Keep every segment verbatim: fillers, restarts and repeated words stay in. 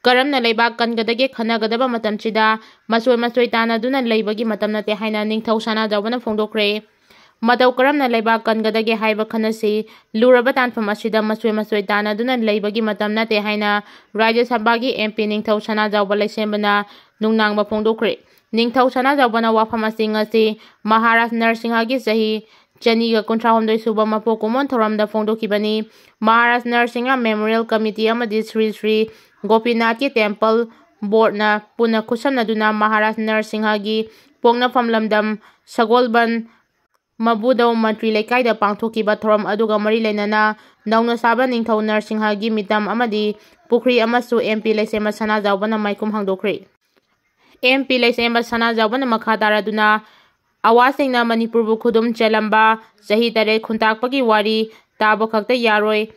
ꯀꯔꯝꯅ ꯂꯩꯕꯥꯛ ꯀꯟꯒꯗꯒꯦ ꯈꯟꯅꯒꯗꯕ ꯃꯇꯝꯁꯤꯗ ꯃꯆꯣꯏ ꯃꯆꯣꯏ ꯇꯥꯟꯅꯗꯨꯅ ꯂꯩꯕꯒꯤ ꯃꯇꯝ ꯅꯠꯇꯦ ꯍꯥꯏꯅ ꯅꯤꯡꯊꯧ ꯁꯅꯥꯖꯥꯎꯕꯅ ꯐꯣꯡꯗꯣꯛꯈ꯭ꯔꯦ꯫ ꯃꯇꯧ ꯀꯔꯝꯅ ꯂꯩꯕꯥꯛ ꯀꯟꯒꯗꯒꯦ ꯍꯥꯏꯕ ꯈꯟꯅꯁꯤ꯫ ꯂꯨꯔꯕ ꯇꯥꯟꯐꯝ ꯑꯁꯤꯗ ꯃꯆꯣꯏ ꯃꯆꯣꯏ ꯇꯥꯟꯅꯗꯨꯅ ꯂꯩꯕꯒꯤ ꯃꯇꯝ ꯅꯠꯇꯦ ꯍꯥꯏꯅ ꯔꯥꯖ꯭ꯌ ꯁꯚꯥꯒꯤ M P ꯅꯤꯡꯊꯧ ꯁꯅꯥꯖꯥꯎꯕ ꯂꯩꯁꯦꯝꯕꯅ ꯅꯨꯡꯅꯥꯡꯕ ꯐꯣꯡꯗꯣꯛꯈ꯭ꯔꯦ꯫ ꯅꯤꯡꯊꯧ ꯁꯅꯥꯖꯥꯎꯕꯅ ꯋꯥꯐꯝ ꯑꯁꯤꯡ ꯑꯁꯤ ꯃꯍꯥꯔꯥꯖ ꯅꯔꯁꯤꯡꯍꯒꯤ ꯆꯍꯤ ꯆꯅꯤꯒ ꯀꯨꯟꯊ꯭ꯔꯥꯍꯨꯝꯗꯣꯏ ꯁꯨꯕ ꯃꯄꯣꯛ ꯀꯨꯝꯑꯣꯟ ꯊꯧꯔꯝꯗ ꯐꯣꯡꯗꯣꯛꯈꯤꯕꯅꯤ꯫ ꯃꯍꯥꯔꯥꯖ ꯅꯔꯁꯤꯡꯍ Memorial Committee ꯑꯃꯗꯤ ꯁ꯭ꯔꯤ ꯁ꯭ꯔꯤ ꯒꯣꯄꯤꯅꯥꯊꯀꯤ Temple Boardꯅ ꯄꯨꯟꯅ ꯈꯨꯠꯁꯝꯅꯗꯨꯅ ꯃꯍꯥꯔꯥꯖ ꯅꯔꯁꯤꯡꯍꯒꯤ ꯄꯣꯛꯅꯐꯝ ꯂꯝꯗꯝ ꯁꯒꯣꯜꯕꯟ ꯃꯕꯨꯗꯧ ꯃꯟꯇ꯭ꯔꯤ ꯂꯩꯀꯥꯏꯗ ꯄꯥꯡꯊꯣꯛꯈꯤꯕ ꯊꯧꯔꯝ ꯑꯗꯨꯒ ꯃꯔꯤ ꯂꯩꯅꯅ ꯅꯧꯅ ꯁꯥꯕ ꯅꯤꯡꯊꯧ ꯅꯔꯁꯤꯡꯍꯒꯤ ꯃꯤꯇꯝ ꯑꯃꯗꯤ ꯄꯨꯈ꯭ꯔꯤ ꯑꯃꯁꯨ M P ꯂꯩꯁꯦꯝꯕ ꯁꯅꯥꯖꯥꯎꯕꯅ ꯃꯥꯏꯈꯨꯝ ꯍꯥꯡꯗꯣꯛꯈ꯭ꯔꯦ꯫ M P ꯂꯩꯁꯦꯝꯕ ꯁꯅꯥꯖꯥꯎꯕꯅ ꯃꯈꯥ ꯇꯥꯔꯗꯨꯅ, ꯑꯋꯥꯁꯤꯡꯅ ꯃꯅꯤꯄꯨꯔꯕꯨ ꯈꯨꯗꯨꯝ ꯆꯜꯂꯝꯕ ꯆꯍꯤ ꯇꯔꯦꯠ ꯈꯨꯟꯇꯥꯛꯄꯒꯤ ꯋꯥꯔꯤ ꯇꯥꯕ ꯈꯛꯇ ꯌꯥꯔꯣꯏ꯫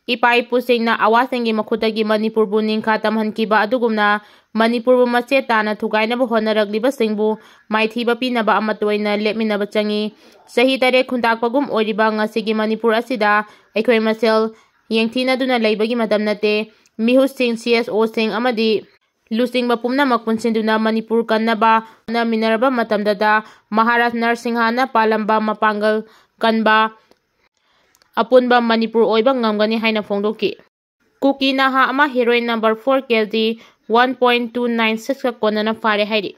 ꯏꯄꯥ ꯏꯄꯨꯁꯤꯡꯅ ꯑꯋꯥꯁꯤꯡꯒꯤ ꯃꯈꯨꯠꯇꯒꯤ ꯃꯅꯤꯄꯨꯔꯕꯨ ꯅꯤꯡꯈꯥ ꯇꯝꯍꯟꯈꯤꯕ ꯑꯗꯨꯒꯨꯝꯅ ꯃꯅꯤꯄꯨꯔꯕꯨ ꯃꯆꯦꯠ ꯇꯥꯅ ꯊꯨꯒꯥꯏꯅꯕ ꯍꯣꯠꯅꯔꯛꯂꯤꯕꯁꯤꯡꯕꯨ ꯃꯥꯏꯊꯤꯕ ꯄꯤꯅꯕ ꯑꯃꯠꯇ ꯑꯣꯏꯅ ꯂꯦꯞꯃꯤꯟꯅꯕ ꯆꯪꯏ꯫ ꯆꯍꯤ ꯇꯔꯦꯠ ꯈꯨꯟꯇꯥꯛꯄꯒꯨꯝ ꯑꯣꯏꯔꯤꯕ ꯉꯁꯤꯒꯤ ꯃꯅꯤꯄꯨꯔ ꯑꯁꯤꯗ ꯑꯩꯈꯣꯏ ꯃꯁꯦꯜ ꯌꯦꯡꯊꯤꯅꯗꯨꯅ ꯂꯩꯕꯒꯤ ꯃꯇꯝ ꯅꯠꯇꯦ꯫ ꯃꯤꯍꯨꯠꯁꯤꯡ, C S Oꯁꯤꯡ ꯑꯃꯗꯤ ꯂꯨꯆꯤꯡꯕ ꯄꯨꯝꯅꯃꯛ ꯄꯨꯟꯁꯤꯟꯗꯨꯅ ꯃꯅꯤꯄꯨꯔ ꯀꯟꯅꯕ ꯍꯣꯠꯅꯃꯤꯟꯅꯔꯕ ꯃꯇꯝꯗꯇ ꯃꯍꯥꯔꯥꯖ ꯅꯔꯁꯤꯡꯍꯅ ꯄꯥꯜꯂꯝꯕ ꯃꯄꯥꯡꯒꯜ ꯀꯟꯕ ꯑꯄꯨꯟꯕ ꯃꯅꯤꯄꯨꯔ ꯑꯣꯏꯕ ꯉꯝꯒꯅꯤ ꯍꯥꯏꯅ ꯐꯣꯡꯗꯣꯛꯈꯤ꯫ ꯀꯨꯀꯤ ꯅꯍꯥ ꯑꯃ heroin number four K G one point two nine six ꯀ ꯀꯣꯟꯅꯅ ꯐꯥꯔꯦ ꯍꯥꯏꯔꯤ꯫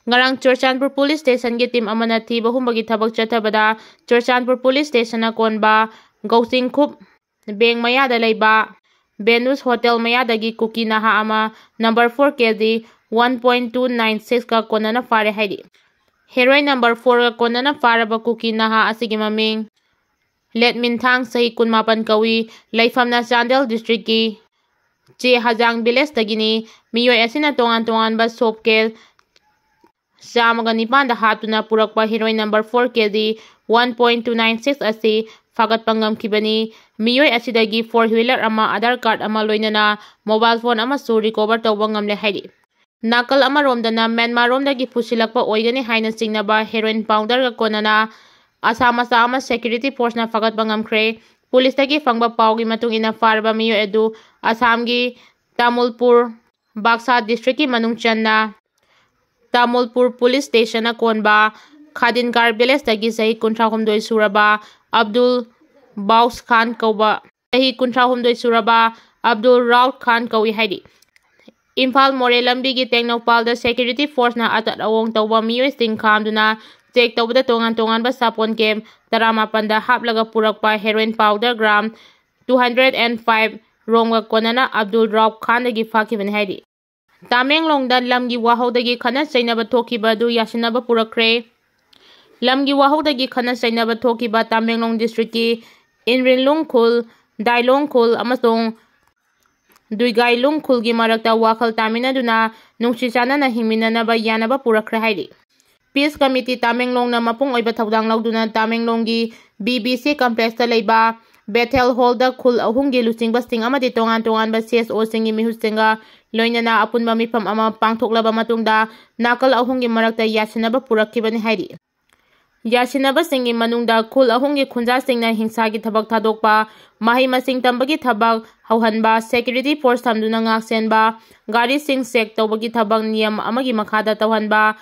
ꯉꯔꯥꯡ ꯆꯨꯔꯆꯥꯟꯄꯨꯔ police stationꯒꯤ team ꯑꯃꯅ ꯊꯤꯕ ꯍꯨꯝꯕꯒꯤ ꯊꯕꯛ ꯆꯠꯊꯕꯗ ꯆꯨꯔꯆꯥꯟꯄꯨꯔ police stationꯅ ꯀꯣꯟꯕ ꯒꯧꯆꯤꯡꯈꯨꯞ bank ꯃꯌꯥꯗ ꯂꯩꯕ Venus Hotel ꯃꯌꯥꯗꯒꯤ ꯀꯨꯀꯤ ꯅꯍꯥ ꯑꯃ number four K G one point two nine six ꯀ ꯀꯣꯟꯅꯅ ꯐꯥꯔꯦ ꯍꯥꯏꯔꯤ꯫ Heroin number four ꯀ ꯀꯣꯟꯅꯅ ꯐꯥꯔꯕ ꯀꯨꯀꯤ ꯅꯍꯥ ꯑꯁꯤꯒꯤ ꯃꯃꯤꯡ ꯂꯦꯠꯃꯤꯟꯊꯥꯡ, ꯆꯍꯤ ꯀꯨꯟꯃꯥꯄꯟ ꯀꯧꯏ꯫ ꯂꯩꯐꯝꯅ ꯆꯥꯟꯗꯦꯜ districtꯀꯤ ꯆꯦꯍꯖꯥꯡ villageꯇꯒꯤꯅꯤ꯫ ꯃꯤꯑꯣꯏ ꯑꯁꯤꯅ ꯇꯣꯉꯥꯟ ꯇꯣꯉꯥꯟꯕ soap case ꯆꯥꯝꯃꯒ ꯅꯤꯄꯥꯟꯗ ꯍꯥꯞꯇꯨꯅ ꯄꯨꯔꯛꯄ heroin number four K G one point two nine six ꯑꯁꯤ ꯐꯥꯒꯠꯄ ꯉꯝꯈꯤꯕꯅꯤ꯫ ꯃꯤꯑꯣꯏ ꯑꯁꯤꯗꯒꯤ four wheeler ꯑꯃ, Aadhaar card ꯑꯃ ꯂꯣꯏꯅꯅ mobile phone ꯑꯃꯁꯨ recover ꯇꯧꯕ ꯉꯝꯂꯦ ꯍꯥꯏꯔꯤ꯫ ꯅꯥꯀꯜ ꯑꯃꯔꯣꯝꯗꯅ ꯃ꯭ꯌꯥꯟꯃꯥꯔꯔꯣꯝꯗꯒꯤ ꯄꯨꯁꯤꯜꯂꯛꯄ ꯑꯣꯏꯒꯅꯤ ꯍꯥꯏꯅ ꯆꯤꯡꯅꯕ heroin powderꯒ ꯀꯣꯟꯅꯅ ꯑꯁꯥꯝ ꯃꯆꯥ ꯑꯃ security forceꯅ ꯐꯥꯒꯠꯄ ꯉꯝꯈ꯭ꯔꯦ꯫ Policeꯇꯒꯤ ꯐꯪꯕ ꯄꯥꯎꯒꯤ ꯃꯇꯨꯡ ꯏꯟꯅ ꯐꯥꯔꯕ ꯃꯤꯑꯣꯏ ꯑꯗꯨ ꯑꯁꯥꯝꯒꯤ ꯇꯥꯃꯨꯜꯄꯨꯔ, ꯕꯥꯛꯁꯥ district ꯀꯤ ꯃꯅꯨꯡ ꯆꯟꯅ ꯇꯥꯃꯨꯜꯄꯨꯔ police station ꯅ ꯀꯣꯟꯕ ꯈꯥꯗꯤꯟꯒꯥꯔ village ꯇꯒꯤ ꯆꯍꯤ ꯀꯨꯟꯊ꯭ꯔꯥ ꯍꯨꯝꯗꯣꯏ ꯁꯨꯔꯕ ꯑꯕꯗꯨꯜ ꯕꯥꯎꯁ ꯈꯥꯟ ꯀꯧꯕ, ꯆꯍꯤ ꯀꯨꯟꯊ꯭ꯔꯥ ꯍꯨꯝꯗꯣꯏ ꯁꯨꯔꯕ ꯑꯕꯗꯨꯜ ꯔꯥꯎꯠ ꯈꯥꯟ ꯀꯧꯏ ꯍꯥꯏꯔꯤ꯫ ꯏꯝꯐꯥꯜ ꯃꯣꯔꯦ ꯂꯝꯕꯤꯒꯤ ꯇꯦꯡꯅꯧꯄꯥꯜꯗ security force ꯅ ꯑꯇꯠ ꯑꯋꯣꯡ ꯇꯧꯕ ꯃꯤꯑꯣꯏꯁꯤꯡ ꯈꯥꯝꯗꯨꯅ check ꯇꯧꯕꯗ ꯇꯣꯉꯥꯟ ꯇꯣꯉꯥꯟꯕ ꯁꯥꯄꯣꯟ ꯀꯦꯝ ꯇꯔꯥꯃꯥꯄꯟꯗ ꯍꯥꯞꯂꯒ ꯄꯨꯔꯛꯄ heroin powder gram two hundred and five ꯔꯣꯝꯒ ꯀꯣꯟꯅꯅ ꯑꯕꯗꯨꯜ ꯔꯥꯎꯞ ꯈꯥꯟꯗꯒꯤ ꯐꯥꯈꯤꯕꯅꯤ ꯍꯥꯏꯔꯤ꯫ ꯇꯥꯃꯦꯡꯂꯣꯡꯗ ꯂꯝꯒꯤ ꯋꯥꯍꯧꯗꯒꯤ ꯈꯠꯅ ꯆꯩꯅꯕ ꯊꯣꯛꯈꯤꯕ ꯑꯗꯨ ꯌꯥꯁꯤꯟꯅꯕ ꯄꯨꯔꯛꯈ꯭ꯔꯦ꯫ ꯂꯝꯒꯤ ꯋꯥꯍꯧꯗꯒꯤ ꯈꯠꯅ ꯆꯩꯅꯕ ꯊꯣꯛꯈꯤꯕ ꯇꯥꯃꯦꯡꯂꯣꯡ district ꯀꯤ ꯏꯟꯔꯤꯟꯂꯨꯡ ꯈꯨꯜ, ꯗꯥꯏꯂꯣꯡ ꯈꯨꯜ ꯑꯃꯁꯨꯡ ꯗꯨꯏꯒꯥꯏꯂꯨꯡ ꯈꯨꯜꯒꯤ ꯃꯔꯛꯇ ꯋꯥꯈꯜ ꯇꯥꯃꯤꯟꯅꯗꯨꯅ ꯅꯨꯡꯁꯤ ꯆꯥꯟꯅꯅ ꯍꯤꯡꯃꯤꯟꯅꯅꯕ ꯌꯥꯅꯕ ꯄꯨꯔꯛꯈ꯭ꯔꯦ ꯍꯥꯏꯔꯤ꯫ Peace Committee ꯇꯥꯃꯦꯡꯂꯣꯡꯅ ꯃꯄꯨꯡ ꯑꯣꯏꯕ ꯊꯧꯗꯥꯡ ꯂꯧꯗꯨꯅ ꯇꯥꯃꯦꯡꯂꯣꯡꯒꯤ B B C complex ꯇ ꯂꯩꯕ Bethel Hall ꯗ ꯈꯨꯜ ꯑꯍꯨꯝꯒꯤ ꯂꯨꯆꯤꯡꯕꯁꯤꯡ ꯑꯃꯗꯤ ꯇꯣꯉꯥꯟ ꯇꯣꯉꯥꯟꯕ C S O ꯁꯤꯡꯒꯤ ꯃꯤꯍꯨꯠꯁꯤꯡꯒ ꯂꯣꯏꯅꯅ ꯑꯄꯨꯟꯕ ꯃꯤꯐꯝ ꯑꯃ ꯄꯥꯡꯊꯣꯛꯂꯕ ꯃꯇꯨꯡꯗ ꯅꯥꯀꯜ ꯑꯍꯨꯝꯒꯤ ꯃꯔꯛꯇ ꯌꯥꯁꯤꯟꯅꯕ ꯄꯨꯔꯛꯈꯤꯕꯅꯤ ꯍꯥꯏꯔꯤ꯫ ꯌꯥꯁꯤꯟꯅꯕꯁꯤꯡꯒꯤ ꯃꯅꯨꯡꯗ ꯈꯨꯜ ꯑꯍꯨꯝꯒꯤ ꯈꯨꯟꯖꯥꯁꯤꯡꯅ ꯍꯤꯡꯁꯥꯒꯤ ꯊꯕꯛ ꯊꯥꯗꯣꯛꯄ, ꯃꯍꯩ ꯃꯁꯤꯡ ꯇꯝꯕꯒꯤ ꯊꯕꯛ ꯍꯧꯍꯟꯕ, security force ꯊꯝꯗꯨꯅ ꯉꯥꯛꯁꯦꯟꯕ, ꯒꯥꯔꯤꯁꯤꯡ check ꯇꯧꯕꯒꯤ ꯊꯕꯛ ꯅꯤꯌꯝ ꯑꯃꯒꯤ ꯃꯈꯥꯗ ꯇꯧꯍꯟꯕ,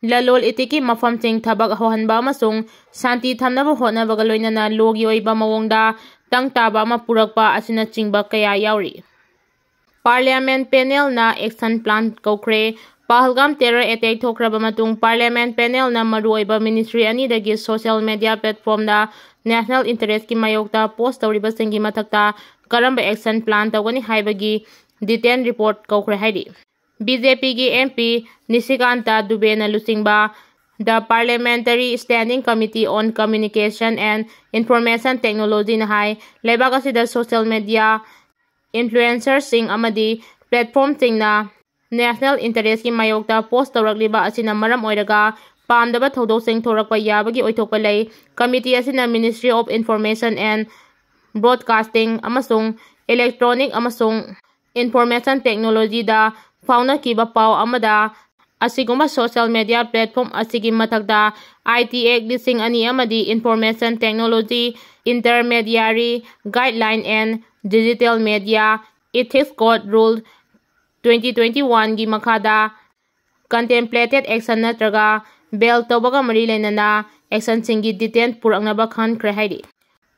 ꯂꯂꯣꯜ ꯏꯇꯤꯛꯀꯤ ꯃꯐꯝꯁꯤꯡ ꯊꯕꯛ ꯍꯧꯍꯟꯕ ꯑꯃꯁꯨꯡ ꯁꯥꯟꯇꯤ ꯊꯝꯅꯕ ꯍꯣꯠꯅꯕꯒ ꯂꯣꯏꯅꯅ law ꯒꯤ ꯑꯣꯏꯕ ꯃꯑꯣꯡꯗ ꯇꯪ ꯇꯥꯕ ꯑꯃ ꯄꯨꯔꯛꯄ ꯑꯁꯤꯅꯆꯤꯡꯕ ꯀꯌꯥ ꯌꯥꯎꯔꯤ꯫ Parliament panel ꯅ action plan ꯀꯧꯈ꯭ꯔꯦ꯫ ꯄꯍꯜꯒꯥꯝ terror attack ꯊꯣꯛꯈ꯭ꯔꯕ ꯃꯇꯨꯡ Parliament panel ꯅ ꯃꯔꯨꯑꯣꯏꯕ ministry ꯑꯅꯤꯗꯒꯤ social media platform ꯗ national interest ꯀꯤ ꯃꯥꯌꯣꯛꯇ post ꯇꯧꯔꯤꯕꯁꯤꯡꯒꯤ ꯃꯊꯛꯇ ꯀꯔꯝꯕ action plan ꯇꯧꯒꯅꯤ ꯍꯥꯏꯕꯒꯤ detail report ꯀꯧꯈ꯭ꯔꯦ ꯍꯥꯏꯔꯤ꯫ B J P ꯒꯤ M P ꯅꯤꯁꯤꯀꯥꯟꯇ ꯗꯨꯕꯦꯅ ꯂꯨꯆꯤꯡꯕ The Parliamentary Standing Committee on Communication and Information Technology ꯅ ꯍꯥꯏ, ꯂꯩꯕꯥꯛ ꯑꯁꯤꯗ social media influencer ꯁꯤꯡ ꯑꯃꯗꯤ platform ꯁꯤꯡꯅ national interest ꯀꯤ ꯃꯥꯌꯣꯛꯇ post ꯇꯧꯔꯛꯂꯤꯕ ꯑꯁꯤꯅ ꯃꯔꯝ ꯑꯣꯏꯔꯒ ꯄꯥꯝꯗꯕ ꯊꯧꯗꯣꯛꯁꯤꯡ ꯊꯣꯔꯛꯄ ꯌꯥꯕꯒꯤ ꯑꯣꯏꯊꯣꯛꯄ ꯂꯩ꯫ Committee ꯑꯁꯤꯅ Ministry of Information and Broadcasting ꯑꯃꯁꯨꯡ Electronic ꯑꯃꯁꯨꯡ Information Technology ꯗ ꯐꯥꯎꯅꯈꯤꯕ ꯄꯥꯎ ꯑꯃꯗ, ꯑꯁꯤꯒꯨꯝꯕ social media platform ꯑꯁꯤꯒꯤ ꯃꯊꯛꯇ I T Act ꯂꯤꯁꯤꯡ ꯑꯅꯤ ꯑꯃꯗꯤ Information Technology Intermediary Guideline and Digital Media Ethics Code Rule twenty twenty-one ꯒꯤ ꯃꯈꯥꯗ contemplated action ꯅꯠꯇ꯭ꯔꯒ bail ꯇꯧꯕꯒ ꯃꯔꯤ ꯂꯩꯅꯅ actionꯁꯤꯡꯒꯤ detail ꯄꯨꯔꯛꯅꯕ ꯈꯟꯈ꯭ꯔꯦ ꯍꯥꯏꯔꯤ꯫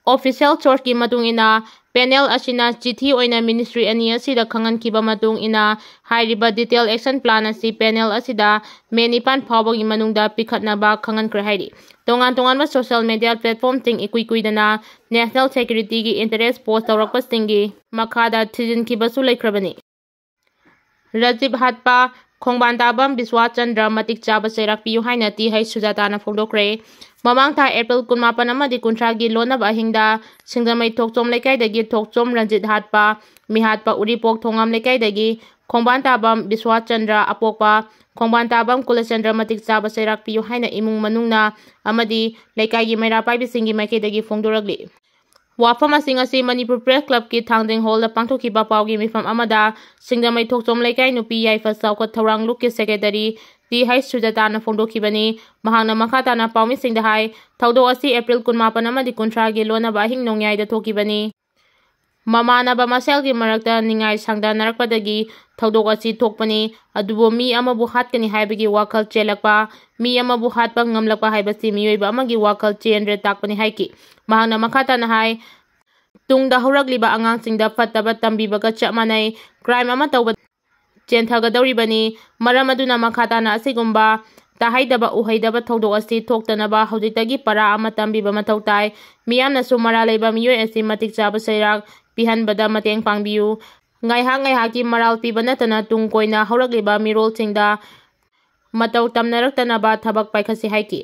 Official sourceꯀꯤ ꯃꯇꯨꯡ ꯏꯟꯅ, panel ꯑꯁꯤꯅ ꯆꯤꯊꯤ ꯑꯣꯏꯅ ministry ꯑꯅꯤ ꯑꯁꯤꯗ ꯈꯪꯍꯟꯈꯤꯕ ꯃꯇꯨꯡ ꯏꯟꯅ, ꯍꯥꯏꯔꯤꯕ detail action plan ꯑꯁꯤ panel ꯑꯁꯤꯗ May ꯅꯤꯄꯥꯟ ꯐꯥꯎꯕꯒꯤ ꯃꯅꯨꯡꯗ ꯄꯤꯈꯠꯅꯕ ꯈꯪꯍꯟꯈ꯭ꯔꯦ ꯍꯥꯏꯔꯤ꯫ ꯇꯣꯉꯥꯟ ꯇꯣꯉꯥꯟꯕ social media platformꯁꯤꯡ ꯏꯀꯨꯏ ꯀꯨꯏꯗꯅ national securityꯒꯤ interest post ꯇꯧꯔꯛꯄꯁꯤꯡꯒꯤ ꯃꯈꯥꯗ ꯊꯤꯖꯤꯟꯈꯤꯕꯁꯨ ꯂꯩꯈ꯭ꯔꯕꯅꯤ꯫ ꯔꯥꯖꯤꯕ ꯍꯥꯠꯄ, ꯈꯣꯡꯕꯥꯟ ꯇꯥꯕꯝ ꯕꯤꯁ꯭ꯋꯥꯆꯟꯗ꯭ꯔ ꯃꯇꯤꯛ ꯆꯥꯕ ꯆꯩꯔꯥꯛ ꯄꯤꯌꯨ ꯍꯥꯏꯅ ꯇꯤ ꯍꯩꯆ ꯁꯨꯖꯥꯇꯥꯅ ꯐꯣꯡꯗꯣꯛꯈ꯭ꯔꯦ꯫ ꯃꯃꯥꯡ ꯊꯥ April ꯀꯨꯟꯃꯥꯄꯟ ꯑꯃꯗꯤ ꯀꯨꯟꯊ꯭ꯔꯥꯒꯤ ꯂꯣꯟꯅꯕ ꯑꯍꯤꯡꯗ ꯁꯤꯡꯖꯃꯩ ꯊꯣꯛꯆꯣꯝ ꯂꯩꯀꯥꯏꯗꯒꯤ ꯊꯣꯛꯆꯣꯝ ꯔꯟꯖꯤꯠ ꯍꯥꯠꯄ, ꯃꯤꯍꯥꯠꯄ ꯎꯔꯤꯄꯣꯛ ꯊꯣꯉꯥꯝ ꯂꯩꯀꯥꯏꯗꯒꯤ ꯈꯣꯡꯕꯥꯟ ꯇꯥꯕꯝ ꯕꯤꯁ꯭ꯋꯥꯆꯟꯗ꯭ꯔ ꯑꯄꯣꯛꯄ, ꯈꯣꯡꯕꯥꯟ ꯇꯥꯕꯝ ꯀꯨꯂꯆꯟꯗ꯭ꯔ ꯃꯇꯤꯛ ꯆꯥꯕ ꯆꯩꯔꯥꯛ ꯄꯤꯌꯨ ꯍꯥꯏꯅ ꯏꯃꯨꯡ ꯃꯅꯨꯡꯅ ꯑꯃꯗꯤ ꯂꯩꯀꯥꯏꯒꯤ ꯃꯩꯔꯥ ꯄꯥꯏꯕꯤꯁꯤꯡꯒꯤ ꯃꯥꯏꯀꯩꯗꯒꯤ ꯐꯣꯡꯗꯣꯔꯛꯂꯤ꯫ ꯋꯥꯐꯝ ꯑꯁꯤꯡ ꯑꯁꯤ ꯃꯅꯤꯄꯨꯔ Press Clubꯀꯤ ꯊꯥꯡꯖꯤꯡ Hallꯗ ꯄꯥꯡꯊꯣꯛꯈꯤꯕ ꯄꯥꯎꯒꯤ ꯃꯤꯐꯝ ꯑꯃꯗ ꯁꯤꯡꯖꯃꯩ ꯊꯣꯛꯆꯣꯝ ꯂꯩꯀꯥꯏ ꯅꯨꯄꯤ ꯌꯥꯏꯐ ꯆꯥꯎꯈꯠ ꯊꯧꯔꯥꯡ ꯂꯨꯞꯀꯤ secretary ꯇꯤ ꯍꯩꯆ ꯁꯨꯖꯥꯇꯥꯅ ꯐꯣꯡꯗꯣꯛꯈꯤꯕꯅꯤ꯫ ꯃꯍꯥꯛꯅ ꯃꯈꯥ ꯇꯥꯅ ꯄꯥꯎꯃꯤꯁꯤꯡꯗ ꯍꯥꯏ, ꯊꯧꯗꯣꯛ ꯑꯁꯤ April ꯀꯨꯟꯃꯥꯄꯟ ꯑꯃꯗꯤ ꯀꯨꯟꯊ꯭ꯔꯥꯒꯤ ꯂꯣꯟꯅꯕ ꯑꯍꯤꯡ ꯅꯣꯡꯌꯥꯏꯗ ꯊꯣꯛꯈꯤꯕꯅꯤ꯫ ꯃꯃꯥꯟꯅꯕ ꯃꯁꯦꯜꯒꯤ ꯃꯔꯛꯇ ꯅꯤꯡꯉꯥꯏ ꯁꯪꯗꯅꯔꯛꯄꯗꯒꯤ ꯊꯧꯗꯣꯛ ꯑꯁꯤ ꯊꯣꯛꯄꯅꯤ꯫ ꯑꯗꯨꯕꯨ ꯃꯤ ꯑꯃꯕꯨ ꯍꯥꯠꯀꯅꯤ ꯍꯥꯏꯕꯒꯤ ꯋꯥꯈꯜ ꯆꯦꯜꯂꯛꯄ, ꯃꯤ ꯑꯃꯕꯨ ꯍꯥꯠꯄ ꯉꯝꯂꯛꯄ ꯍꯥꯏꯕꯁꯤ ꯃꯤꯑꯣꯏꯕ ꯑꯃꯒꯤ ꯋꯥꯈꯜ ꯆꯦꯟꯗ꯭ꯔꯦ ꯇꯥꯛꯄꯅꯤ ꯍꯥꯏꯈꯤ꯫ ꯃꯍꯥꯛꯅ ꯃꯈꯥ ꯇꯥꯅ ꯍꯥꯏ, ꯇꯨꯡꯗ ꯍꯧꯔꯛꯂꯤꯕ ꯑꯉꯥꯡꯁꯤꯡꯗ ꯐꯠꯇꯕ ꯇꯝꯕꯤꯕꯒ ꯆꯞ ꯃꯥꯟꯅꯩ꯫ Crime ꯑꯃ ꯇꯧꯕ ꯆꯦꯟꯊꯒꯗꯧꯔꯤꯕꯅꯤ꯫ ꯃꯔꯝ ꯑꯗꯨꯅ ꯃꯈꯥ ꯇꯥꯅ ꯑꯁꯤꯒꯨꯝꯕ ꯇꯥꯍꯩꯗꯕ ꯎꯍꯩꯗꯕ ꯊꯧꯗꯣꯛ ꯑꯁꯤ ꯊꯣꯛꯇꯅꯕ ꯍꯧꯖꯤꯛꯇꯒꯤ ꯄꯔꯥ ꯑꯃ ꯇꯝꯕꯤꯕ ꯃꯊꯧ ꯇꯥꯏ꯫ ꯃꯤꯌꯥꯝꯅꯁꯨ ꯃꯔꯥꯜ ꯂꯩꯕ ꯃꯤꯑꯣꯏ ꯑꯁꯤ ꯃꯇꯤꯛ ꯆꯥꯕ ꯆꯩꯔꯥꯛ ꯄꯤꯍꯟꯕꯗ ꯃꯇꯦꯡ ꯄꯥꯡꯕꯤꯌꯨ꯫ ꯉꯥꯏꯍꯥꯛ ꯉꯥꯏꯍꯥꯛꯀꯤ ꯃꯔꯥꯜ ꯄꯤꯕ ꯅꯠꯇꯅ ꯇꯨꯡ ꯀꯣꯏꯅ ꯍꯧꯔꯛꯂꯤꯕ ꯃꯤꯔꯣꯜꯁꯤꯡꯗ ꯃꯇꯧ ꯇꯝꯅꯔꯛꯇꯅꯕ ꯊꯕꯛ ꯄꯥꯏꯈꯠꯁꯤ ꯍꯥꯏꯈꯤ꯫